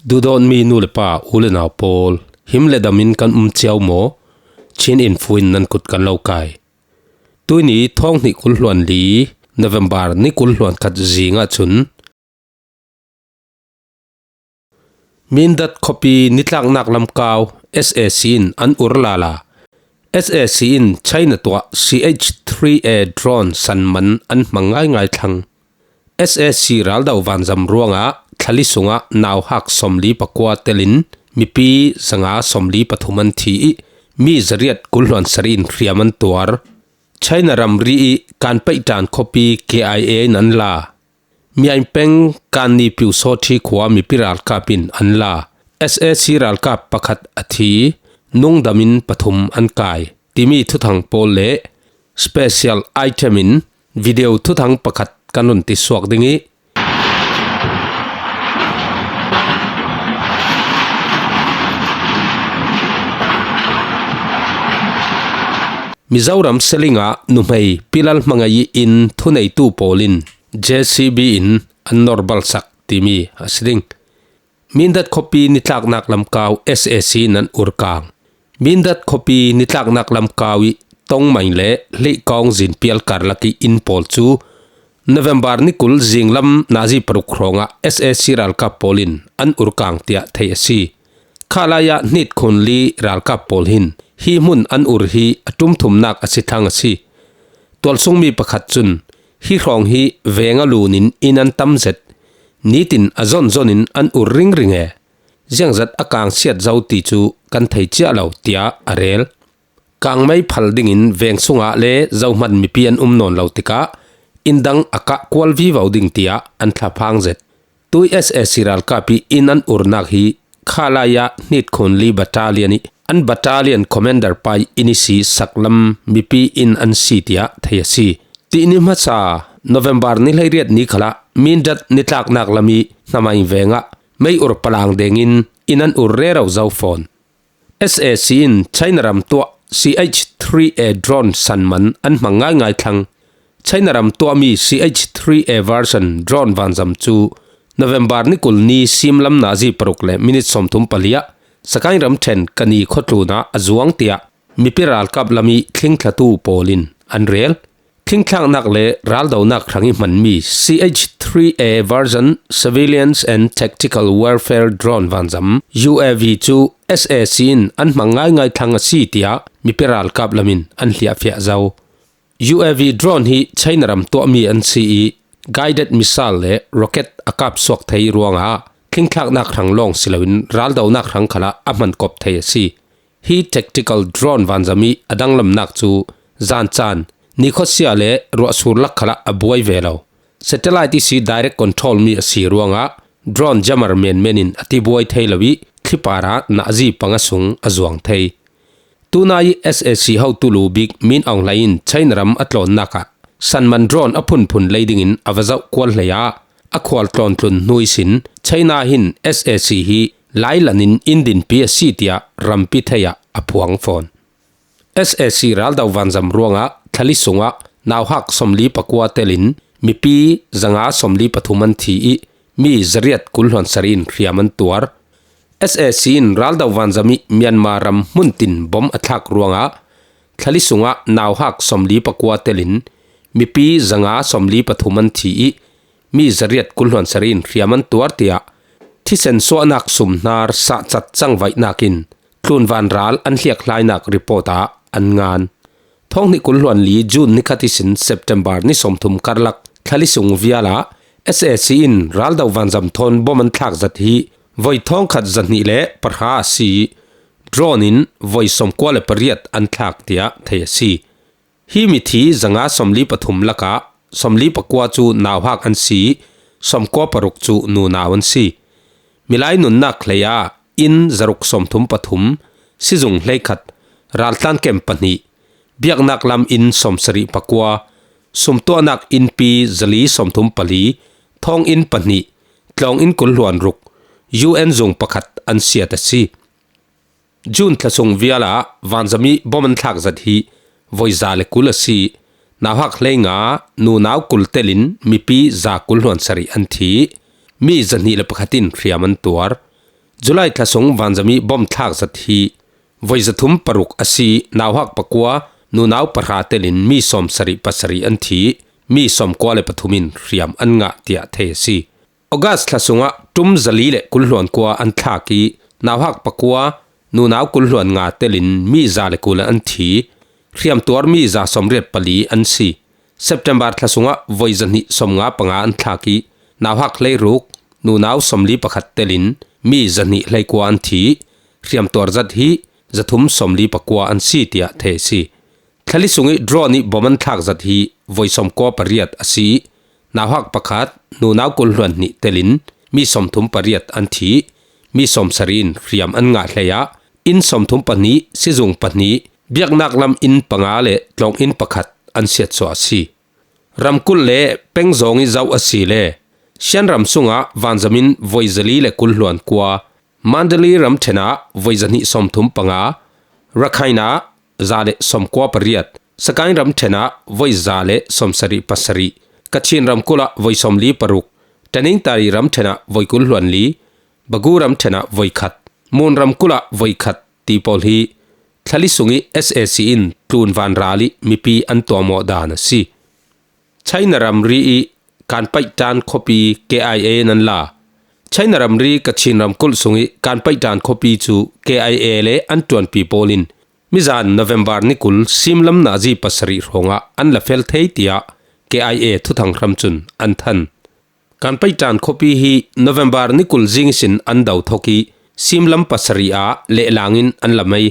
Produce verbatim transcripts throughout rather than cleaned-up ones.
Duhdawtmi nu le pa, u le nau pawl, him le damin kan um ciau maw? Chin Info in nan kut kan lo kai. Tuini thawng hnih kul hluan li, November ni kul hluan khat zingah cun Mindat khuapi nitlaknak lamkau S A C in an ur lala. S A C in China tuah C H three A drone san man an hmang ngaingai thlang. S A C raldo vanzam ruangah thlali sungah nauhak sawmli pakua telin mipi zanga sawmli pathum an thi ih, mi zariat kul hluan sarih in hriam an tuar. China ramri ih Kanpaihtan khuapi K I A in an la. Miain peng Kanni Pyusawthi khua mipi ralkap in an la. S A C ralkap pakhat a thi, nungdamin pathum an kai, timi thuthang pawl le special item in video thuthang pakhat kan run tisuak ding ih, Mizoram Seling ah nuhmei Pi Lalhmangai ih inn thuneitu pawl in J C B in an norbalsak timi a si ding. Mindat khuapi nitlaknak lamkau S A C in an urkang. Mindat khuapi nitlaknak lamkau ih Tongmai le Hleihkawng zinpial karlak ih inn pawl cu November ni kul zinglam nazi paruk hrawngah S A C ralkap pawl in an urkang tiah theih a si. Khalaya hnit khunli ralkap pawl hin hi hmun an ur hi a ṭumthumnak a si thlang a si. Tualsungmi pakhat cun hi hrawng hi veng a lunin inn an tam zet, nitin a zonzon in an ur ringring e. Ziangzat a kangsiat zo ti cu kan thei ciah lo, tiah a rel. Kangmei phal dingin veng sungah le zohman mipi an um nawn lo tikah inn dang a kah kual vivo ding tiah an thlaphang zet. Tui S A C ralkap ih inn an urnak hi Khalaya hnit khunli battalion ih an battalion commander pa ih inn ih si saklam mipi inn an si tiah thei a si. Tihni hmasa November ni hleiriat ni khalah Mindat nitlaknak lam ih Hnamai vengah mei ur palang dengin inn an ur rero zo fawn. S A C in China ram tuah C H three A drone san man an hmang ngaingai thlang. China ram tuahmi C H three A version drone vanzam cu November ni kul ni simlam nazi paruk le minit sawmthum pali ah Sagaing ramṭhen Kani khuatlun ah a zuang tiah mipi ralkap lam ih thlingthlatu pawl in an rel. Thlingthlaknak le raldonak hrang ih hmanmi C H three A version Surveillance and Tactical Warfare Drone vanzam, U A V, cu S A C in an hmang ngaingai thlang a si, tiah mipi ralkap lam in an hliahfiah zo. U A V drone hi China ram tuahmi an si ih, guided missile le rocket a kapsuak thei ruangah thlingthlaknak hrang lawng si loin raldonak hrang khalah a hman kop thei a si. Hi tactical drone vanzam ih a danglamnak cu zan caan, nikhuasia le ruahsur lak khalah a buai ve lo. Satellite ihsi direct control mi a si ruangah drone jammer menmen in a tibuai thei lo ih thlipar ah nazi panga sung a zuang thei. Tunai ih S A C hotu lu bik Min Aung Hlaing in China ram a tlawnnak ah sanman drone a phunphun lei dingin a va zoh kual hlei ah a khual tlawntlun hnu ihsin China hin S A C hi lailan in inn dinpi a si tiah rampi thei ah a phuang fawn. S A C raldo vanzam ruangah thlali sungah nauhak sawmli pakua telin mipi zanga sawmli pathum an thi ih mi zariat kul hluan sarih in hriam an tuar. S A C in raldo vanzam ih Myanmar ram hmuntin bom a thlak ruangah thlali sungah nauhak sawmli pakua telin mipi zanga sawmli pathum an thi ih mi zariat kul hluan sarih in hriam an tuar, tiah thisen suahnak sumhnar sahcat cangvaihnak in tlunvan ral an hliakhlainak report ah an ngan. Thawng hnih kul hluan li June ni khat ihsin September ni sawmthum karlak thlali sung vial ah S A C in raldo vanzam thawn bom an thlak zat hi voi thawngkhat zahnih le pahra a si ih drone in voi sawmkua le pariat an thlak tiah thei a si. Hi mithi zanga sawmli pathum lakah sawmli pakua cu nauhak an si ih sawmkua paruk cu nunau an si. Milai nunnak hlei ah inn zaruk sawmthum pathum, sizung hleikhat, raltlan kem pahnih, biaknak lam inn sawmsarih pakua, sumtuahnak innpi zali sawmthum pali, thawng inn pahnih, tlawng inn kul hluan ruk, U N zung pakhat an siat a si. June thlasung vial ah vanzam ih bom an thlak zat hi voi za le kul a si. Nauhak hleinga, nunau kul telin mipi za kul hluan sarih an thi. Mi zahnih le pakhat in hriam an tuar. July thla sung vanzami bom thlak zat hi voi zathum paruk a si nauhak pakua, nunau pahra telin mi sawmsarih pasarih an thi, mi sawmkua le pathum in hriam an ngah tiah thei a si. August thla sungah ṭum zali le kulhluan kua an thlak i, nauhak pakua, nunau kulhluan nga telin mi za le kul an thi, hriamtuar mi za sawmriat pali an si. September thla sungah voi zahnih sawmnga panga an thlak i, nauhak hleiruk, nunau sawmli pakhat telin mi zahnih hleikua an thi, hriamtuar zat hi zathum sawmli pakua an si tiah thei a si. Thla li sung i drone i bom an thlak zat hi voi sawmkua pariat a si. Nauhak pakhat, nunau kulhluan hnih telin mi sawmthum pariat an thi, mi sawmsarih in hriam an ngah hlei ah, inn sawmthum pahnih, sizung pahnih, biaknak lam inn panga le tlawng inn pakhat an siatsuah a si. Ramkulh le pengzawng i zoh a si le, Shan ram sungah vanzamin voi zali le kulhluan kua, Mandalay ramṭhen ah voi zahnih sawmthum panga, Rakhine ah za le sawmkua pariat, Sagaing ramṭhen ah voi za le sawmsarih pasarih, Kachin ramkulh ah voi sawmli paruk, Tanintharyi ramṭhen ah voi kulhluan li, Bago ramṭhen ah voi khat, Mon ramkulh ah voi khat ti pawl hi thla li sung i S A C in tlun vanral i mipi an tuamawh dan a si. China ramri i Kanpaihtan khuapi K I A in an la. China ramri Kachin ramkulh sung i Kanpaihtan khuapi cu K I A le an ṭuanpi pawl in mizan November ni kul simlam nazi pasarih hrawngah an la fel thei tiah K I A thuthang hram cun an than. Kanpaihtan khuapi hi November ni kul zing ihsin an do thok i simlam pasarih ah lehlang in an la mei.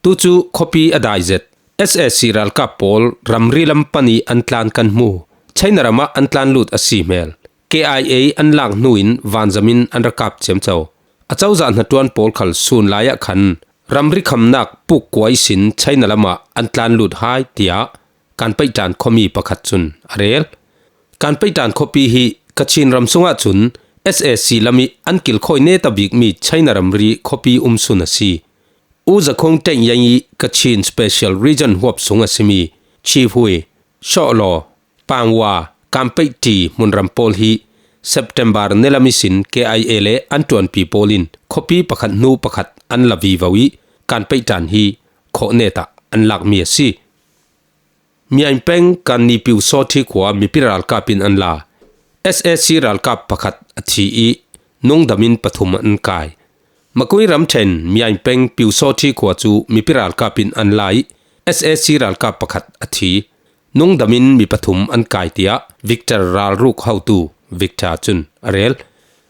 Tu cu khuapi a dai zet. S A C ralkap pawl ramri lam pan i an tlan kan hmu. China ram ah an tlan lut a si hmel. K I A an lak hnu in vanzam in an ra kap ciamco. A cozah hnaṭuan pawl khal sun lai ah khan ramri khamnak puk kua ihsin China lam ah an tlan lut hai tiah Kanpaihtan khuami pakhat cun a rel. Kanpaihtan khuapi hi Kachin ram sungah cun S A C lam i an kilkhawi neta bikmi China ramri khuapi umsun a si. U Zakhung Tenyang i Kachin Special Region huap sung a simi Chihui, Shawlaw, Pangwa, Kanpaihti hmunram pawl hi September ni lam ihsin K I A le an ṭuanpi pawl in khuapi pakhat hnu pakhat an la vivo i Kanpaihtan hi khawhnet ah an lakmi a si. Myaing peng Kanni Pyusawhti khua mipi ralkap in an la. S A C ralkap pakhat a thi i nungdam in pathum an kai. Magway ramṭhen Myaing peng Pyusawhti khua cu mipi ralkap in an la i S A C ralkap pakhat a thi. Nungdam in mi pathum an kai tiah Victor ralruk hotu Victor cun a rel.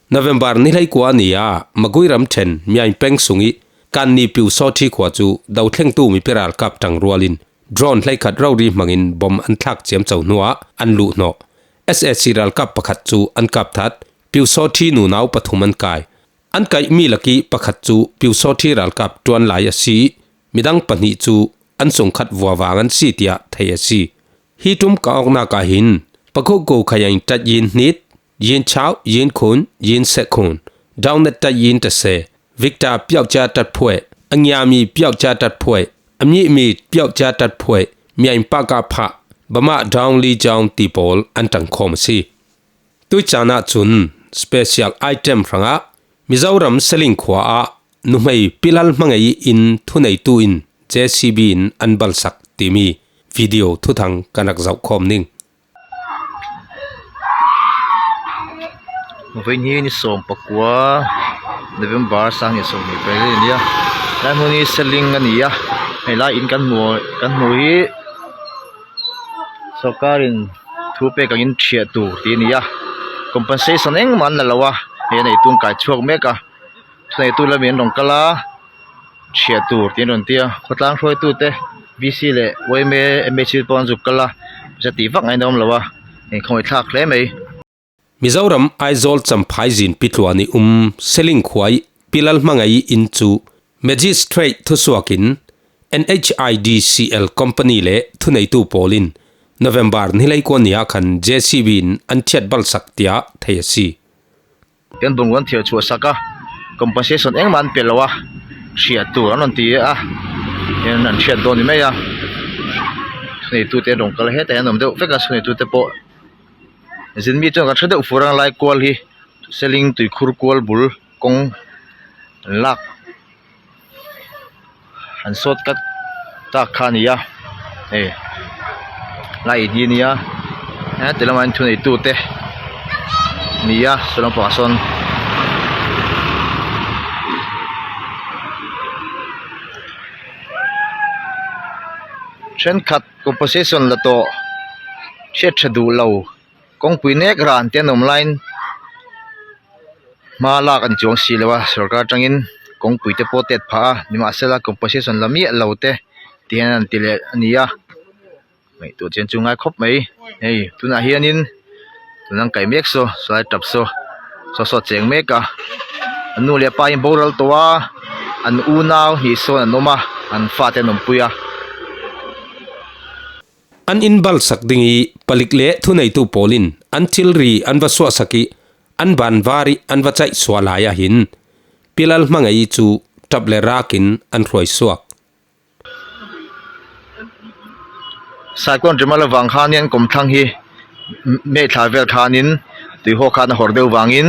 November ni hleikua ni ah Magway ramṭhen Myaing peng sung i Kanni Pyusawhti khua cu dothlengtu mipi ralkap ṭangrual in drone hleikhat rori hmangin bom an thlak ciamco hnuah an luhhnawh. S A C ralkap pakhat cu an kapthat, Pyusawhti nunau pathum an kai. An kaihmi lak i pakhat cu Pyusawhti ralkap ṭuan lai a si i midang pahnih cu an sungkhat vuavang an si tiah thei a si. Hi ṭum kah awknak ah hin Pakhuko Khayang Tat Yin Hnit, Yin Chau, Yin Khun, Yin Sekhun, Dawnat Tat Yin Tase, Victor Pyaucha Tat Phuai, a ngiami Pyaucha Tat Phuai, a mihmi Pyaucha Tat Phuai, Myaing Pakah Phah, Bama Dawn Li Jawn ti pawl an ṭangkhawm a si. Tuicaan ah cun special item hrangah Mizoram Seling khua ah nuhmei pilal hmangai in thuneitu in J C B in an balsak timi video thuthang kan rak zohkhawm ning. Vawiin hi ni sawm pakua November sang ni sawm ni pali ni a. Lai hmun hi Seling a ni a. Hei lai in kan hmu, kan hmu hi sawrkar in thu pek angin ṭhiah tur ti ni a. Compensation engmah an la lo a. Hei a neitu an kai chuak mek a. Thuneitu lam in rawn kal a, ṭhiah tur tiin rawn ti a, khawtlang hruaitute, V C leh Y M A, M H C pawn zuk kal a, pawisa tih vak ngai in a awm lo a, eng khawngaihthlak hle mai. Mizoram Aizawl Champhai zinpi tluan i um Seling khua i pilal hmangai in cu Magistrate thusuak in N H I D C L company le thuneitu pawl in November ni hleikua ni ah khan J C B in an ṭhiat balsak tiah thei a si. Kan bungrua an thiar chhuah sak a, compensation engmah an pe lo a, ṭhiah tur an rawn ti a, an ṭhiat dawn ni mai a. Thuneitute an rawn kal heta hian an awm deuh vek a, thuneitute pawh. Zinmi chuan kan hre deuh fur ang, lai kual hi Seling Tuikhur kual bul kawng an lak, an sawt kat tak kha a ni a. Hei, lai hi a ni a. Eh, ti lamah an thuneitute ni a, saw lampangah sawn. Ṭhenkhat compensation la tawh hriat ṭha duh lo, kawngpui nek ran te an awm laiin hma lak a ni chuang si lo a, sorkar aṭangin kawngpui te pawh tet phah a, nimahsela compensation la miah lo te ti hian an ti leh a ni a. Ngaihtuah chian chu ngai khawp mai. Hei, tunah hianin tun an kai mek saw, saw lai ṭap saw, saw saw cheng mek a. An nu leh pa hi boral tawh a, an unau hnih sawn an awm a, an fate an awmpui a. An inbal sak ding hi palik leh thuneitu pawlin an thilri an va suahsak hi, an ban var hi an va chaih suah lai a hin Pi Lalhmangaih chu ṭap leh rakin an hruai suak. Cyclone Remal avang khan hian kawmthlang hi May thla vel khanin tuihaw khan a hawr deuh vangin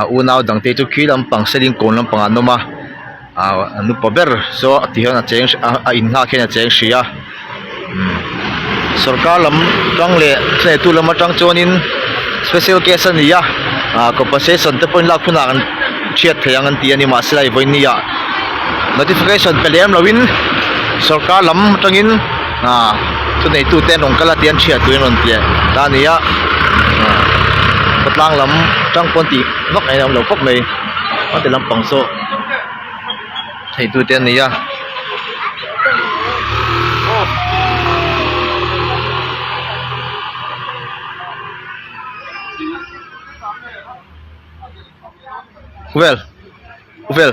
a unau dangte chu khi lampang selin kun lampang an awm a, a, an upa ber saw ti hian a cheng, a, a in nghak hian a cheng hria. Hmm. Sorkar lam aṭang leh thuneitu lam aṭang chuanin special case a ni a, a, compensation te pawhin lak hunah an hriat theih ang an ti a, nimahsela vawiin niah notification pe lem loin sorkar lam aṭangin, a, thuneitute an rawn kal a, tian hriat turin rawn ti ta a ni a. A, khawtlang lam aṭang pawh an tih vak mai, an awm lo khawp mai. Khawti lampang saw theitute an ni a. Uvel. Uvel.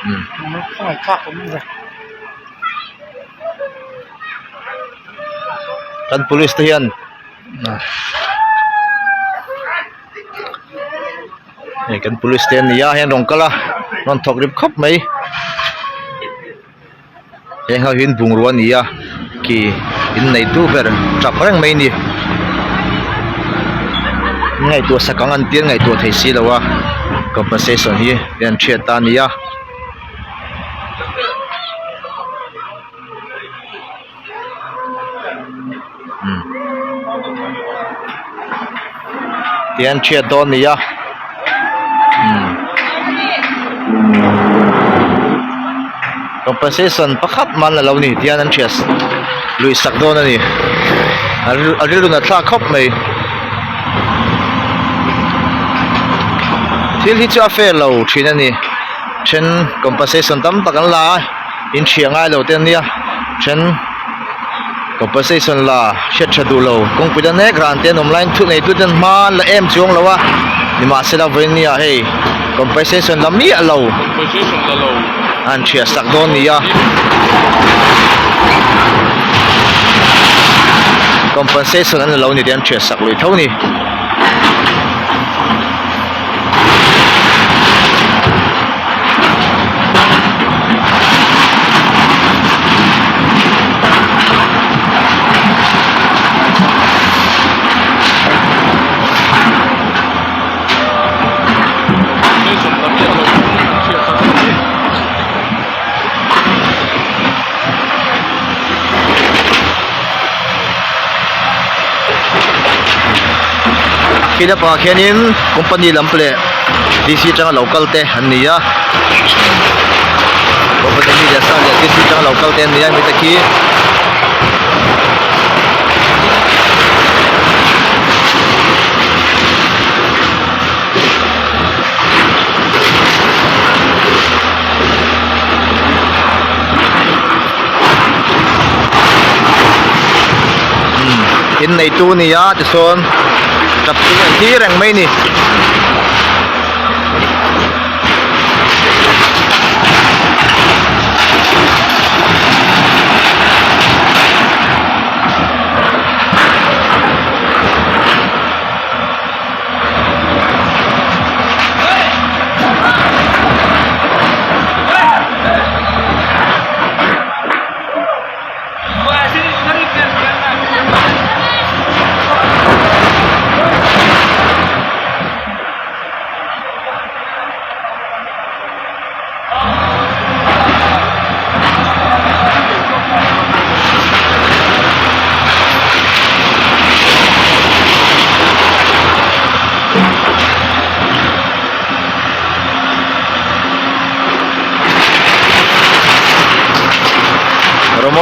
Hmm. Kan police te hian, hei, kan police te an ni a, hian rawn kal a, rawn thawk rip khawp mai. Heng ho hi in bungrua a ni a, khi in neitu ber ṭap reng mai a ni. Ngaihtuah sak ang an ti a, ngaihtuah theih si lo a, compensation hi an hriat ta a ni a. Hmm. Tian hriat dawn a ni a. Hmm. Compensation pakhat man la lo ni, tian an hriat luih sak dawn a ni. A ril, a rilru a thlak khawp mai. Thil hi chu a fair lo ṭhin a ni. Ṭhen compensation tam tak an la a, in hria ngai lo te an nia. Ṭhen compensation la hriat ṭha duh lo, kawngpui la nek ran te an awm laiin thuneituten hma an la em chuang lo a, nimahsela vawiin nia hei compensation la miah lo. Compensation la lo. An hriat sak dawn nia. Compensation an la lo ni te an hriat sak luih tho ni. Khi lapa khianin company lam leh D C aṭanga lo kal te an ni a. Company mi leh sa leh D C aṭanga lo kal te an ni a, mi te khi. Hmm, in neitu nia, tisawn ṭap chu an ti reng mai ni.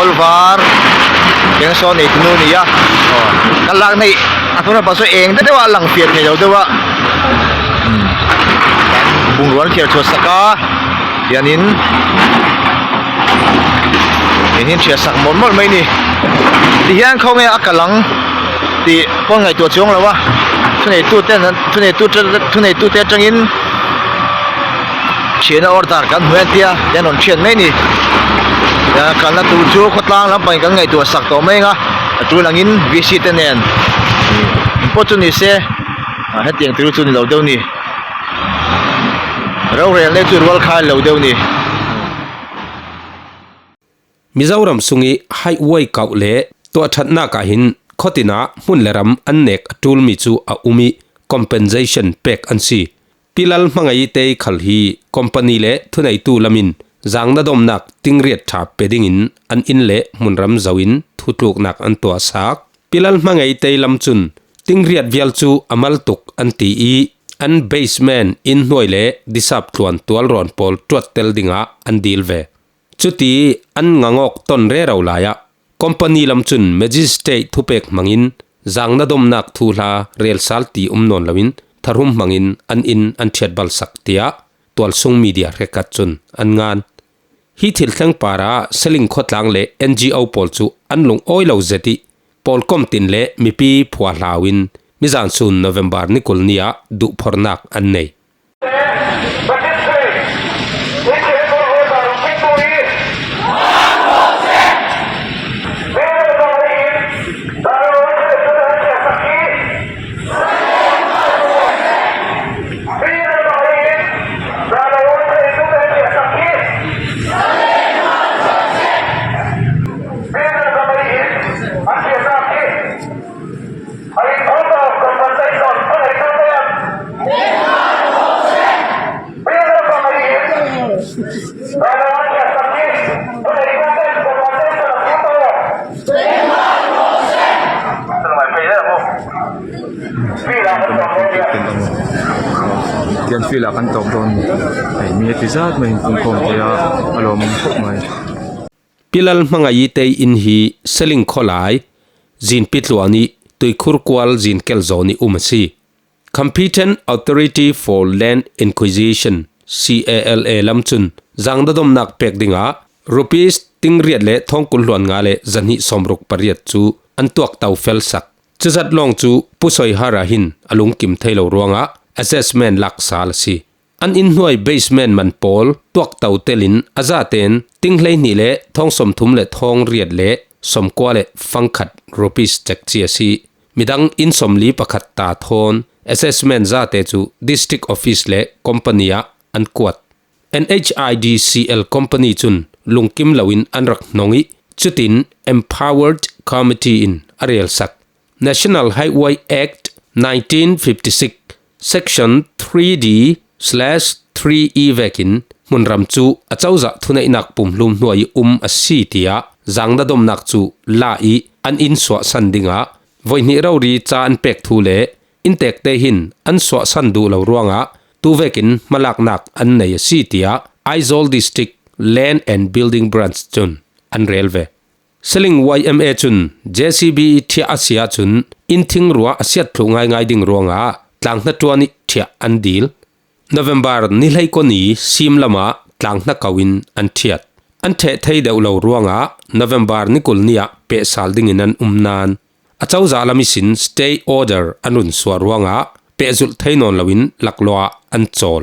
Pawl var, keng saw nei tunu ni a. Aw, ka lak nei, a thuna pa saw eng deuh a lang fiat thei lo deuh a. Hmm. Bung rual khial chhuah sak a. Hianin, hianin thiat sak mawlh mawlh mai ni. Ti hian khawnge a ka lang tih pawn ngaihtuah chuang lo a. Thuneitute, thuneitute, thuneitute aṭangin, ṭhianna order kan hmu a tia, kan rawn ṭhian mai ni. Tia kalna tur chu khawtlang lampangin kan ngaihtuah sak tawh mai ang a, a tul angin V C te nen pawh chu ni se, a, hetiang tur chu ni lo deuh ni. Rorelna chu rual khai lo deuh ni. Mizoram sung i highway kauh leh tuah ṭhatnakah hin khawtinah hmun leh ram an nek a tul mi chu a um i, compensation pek an si. Pi Lalhmangaiitei khal hi company leh thuneitu lamin zangnadawmnak tingriat ṭha pe dingin an in leh hmunram zoin thutluknak an tuahsak. Pi Lalhmangaiitei lam chun tingriat vial chu a mal tuk an ti i, an basement in hnuai leh disap tluan tualrawn pawl ṭuat tel dingah an dil ve. Chuti an ngangawk tawn rero laiah, company lam chun magistrate thupek hmangin zangnadawmnak thuhla relsal ti um nawn loin tharum hmangin an in an ṭhiat balsak, tiah Tualsung Media hrekkhat chun an ngan. Hi thil thleng parah Seling khawtlang leh N G O pawl chu an lungawi lo zet i, pawlkawm tin leh mipi phuahlauin mizan sun November ni kul niah duhphorhnak an nei. Tian field ah kan tawk dawn. Hei, mi a ti zat mai in pungkhawm thei a, a lawmawm khawp mai. Pi Lalhmangaiitei in hi Seling khawlai, Zinpi tluan i Tuikhur kual Zinkel zawn i um a si. Competent Authority for Land Acquisition, C A L A lam chun zangnadawmnak pek dingah rupees tingriat leh thawngkul hluan nga leh zahnih sawmruk pariat chu an tuak to felsak. Chuzat lawng chu Pu Soihara hin a lungkim thei lo ruangah assessment lak sal a si. An in hnuai basement man pawl tuak to telin a zaten ting hleihnih leh thawng sawmthum leh thawng riat leh sawmkua leh fangkhat rupees check chi a si. Midang in sawmli pakhat ta thawn assessment zate chu district office leh company ah an kuat. N H I D C L company chun lungkim loin an rak hnawng i, chutin empowered committee in a relsak. National Highway Act nineteen fifty-six, Section three D slash three E vekin hmunram chu a cozah thuneihnak pumhlum hnuai i um a si, tiah zangnadawmnak chu la i an in suahsan dingah voihnih rori cha an pek thu leh inntekte hin an suahsan duh lo ruangah tu vekin hmalaknak an nei a si, tiah Aizawl District Land and Building Branch chun an rel ve. Seling Y M A chun J C B thiah a si ahchun in thing ruah a siat thluh ngaingai ding ruangah tlanghna ṭuan i thiah an dil. November ni hleikaw ni sim lamah tlanghna ko in an thiat. An theh thei deuh lo ruangah November ni kul niah pehsal dingin an um nan, a cozah lam ihsin stay order an run suah ruangah pehzulh thei nawn loin laklawah an chawl.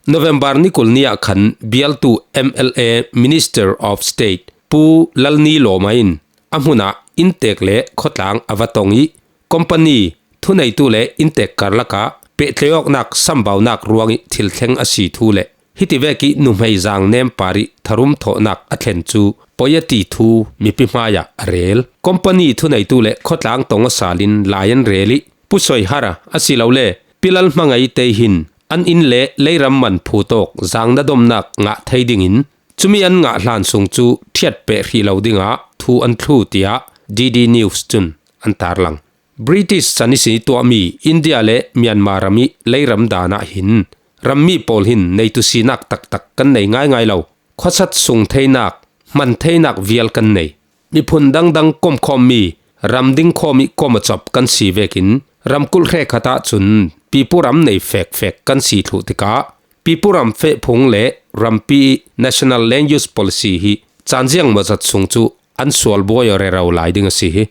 November ni kul niah khan bialtu M L A Minister of State Pu Lalni Lawma in a hmunah inntek leh khawtlang a va tawng i, company thuneitu leh inntek karlakah pehtlaihawknak sambaunak ruang i thil thleng a si thu leh hiti vek i nuhmei zang nem par i tharum thawhnak a thlen chu pawi a ti thu mipi hmaiah a rel. Company thuneitu leh khawtlang tawng a salin lai an rel i, Pu Soihara a si lo le Pi Lalhmangaitei hin an in leh leiram man phu tawk zangnadawmnak ngah thei dingin chumi an ngah hlan sung chu thiat peh hrih lo dingah thu an thlu, tiah D D News chun an tarlang. British san ihsin i tuahmi India leh Myanmar ram i leiram danah hin rammi pawl hin neitu sinak taktak kan nei ngaingai lo. Khawsat sung theinak, hman theinak vial kan nei. miphun dangdang komkhawm mi, ram dingkhawm i kom a chop kan si vekin ramkulh hrekkhat ah cun pipu ram nei fekfek kan si thluh tikah pipu ram fehphung le rampi i National Land Use Policy hi caan ziangmawzat sung cu an sual buai aw rero lai ding a si hi.